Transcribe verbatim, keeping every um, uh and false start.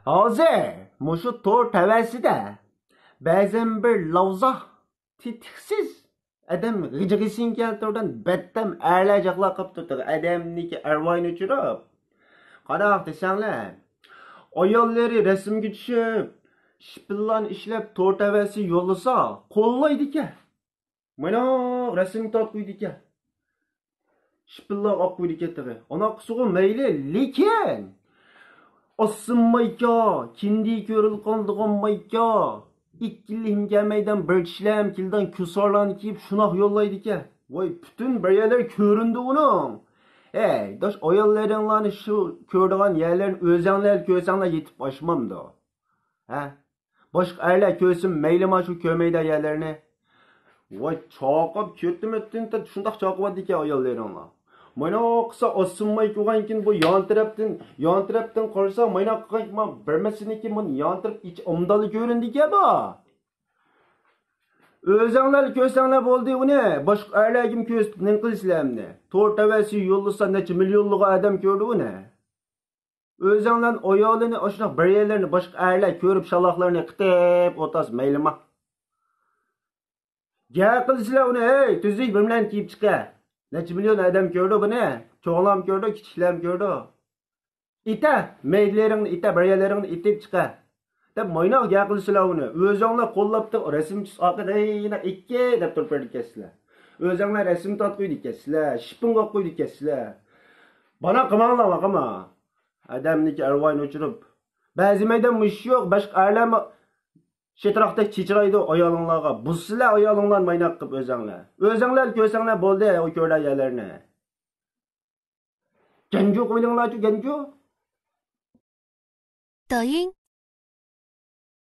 ھازىر مۇشۇ تور تەۋەسىدە بەزەن بىر لاۋزا، تېتىقسىز ئادەم غىجىغىسىنى كەلتۈرگەن بەتتەم ئەرلەر جاقلاپ قاپتۇ. ئادەمنىڭكى ئەرۋايىنى ئۇچۇرۇپ، قانداق دېسەڭلار، ئاياللىرى رەسىمگە چۈشۈپ، شپىللارنى ئىشلەپ تور تەۋەسى يوللىسا قوللايدىكەن. مانا رەسىم تارتقۇيدىكەن. شپىللاپ ئاققۇيدىكەن تېخى. ئاناقىسىغۇ مەيلى، لېكىن ئاسسىنمايكا، كىندىكى كۆرۈلگەن دېگەنمايكا، ئىككىلىم كەلمەيدىغان بىر كىشىلەرمۇ كېلىدىغان كۈسارلارنى كىيىپ شۇنداق يوللايدىكەن. ۋاي، پۈتۈن بىر يەرلەر كۆرۈندى ئۇنىڭ. ئەي داش، ئاياللىرىڭلارنى شۇ كۆرىدىغان يەرلەرنى ئۆزەڭلار كۆرسەڭلار يېتىپ ئاشمامدۇ؟ ھە؟ باشقا ئەرلەر كۆرسىمۇ مەيلىما شۇ كۆرمەيدىغان يەرلەرنى. ۋاي، چاقاپ كۆتۈمەتتىن شۇنداق چاقىۋاتىدىكەن ئاياللىرىڭلار. مانا قىلسا ئاسسىنماي كۆرگەنكىن بۇ يان تەرەپتىن، يان تەرەپتىن قارىسا مانا قىلغان بىر مەسىلىنىكى مانا يان تەرەپ ئىچ ئومدانلا كۆرۈندىكەن بۇ. ئۆزەڭلار كۆرسەڭلار بولدى ئۇنى، باشقا ئەرلەرگىمۇ كۆرسىتىپ نېمە قىلىسىلەر ئەمدى؟ تور تەۋەسى يوللىسا نەچچە مىليونلىغان ئادەم كۆردى ئۇنى. ئۆزەڭلارنىڭ ئايالىنى ئاشۇنداق بىر يەرلەرنى باشقا ئەرلەر كۆرۈپ شالاقلىرىنى قېتىپ ئولتۇرسا مەيلىما. گەپ قىلسىلەر ئۇنى، ھەي، تۈزۈك بىر بىلەن كىيىپ چىقە. نەچچە مىليون ئادەم كۆردى بۇنى. چوڭلارمۇ كۆردى، كىچىكلەرمۇ كۆردى. ئېتە، مەيدىلىرىڭنى ئېتە، بىر يەرلىرىڭنى ئېتىپ چىقە. دەپ مايناق گەپ قىلسىلەر ئۇنى. ئۆزۈڭلار قوللاپتۇ، رەسىم چۈش ئاقىدا، ھەي، ئىككى دەپ تۇرۇپ بېرىدىكەنسىلەر. ئۆزەڭلار رەسىم تارتقۇيدىكەنسىلەر، شىپىڭ قويدىكەنسىلەر. بانا قىلماڭلار، قىلما. ئادەمنىڭكى ئەرۋايىنى ئۇچۇرۇپ. بەزى مەيدان مۇشۇ يوق، باشقا ئەرلەرمۇ شېتىراقتەك چېچىرايدۇ ئايالىڭلارغا. بۇزسىلەر ئايالىڭلار مايناق قىلىپ ئۆزەڭلار. ئۆزەڭلار كۆرسەڭلار بولدى، ئۇ كۆرگەن يەرلەرنى. گەنجۇ قىلىۋېلىڭلارچۇ، گەنجۇ. 抖音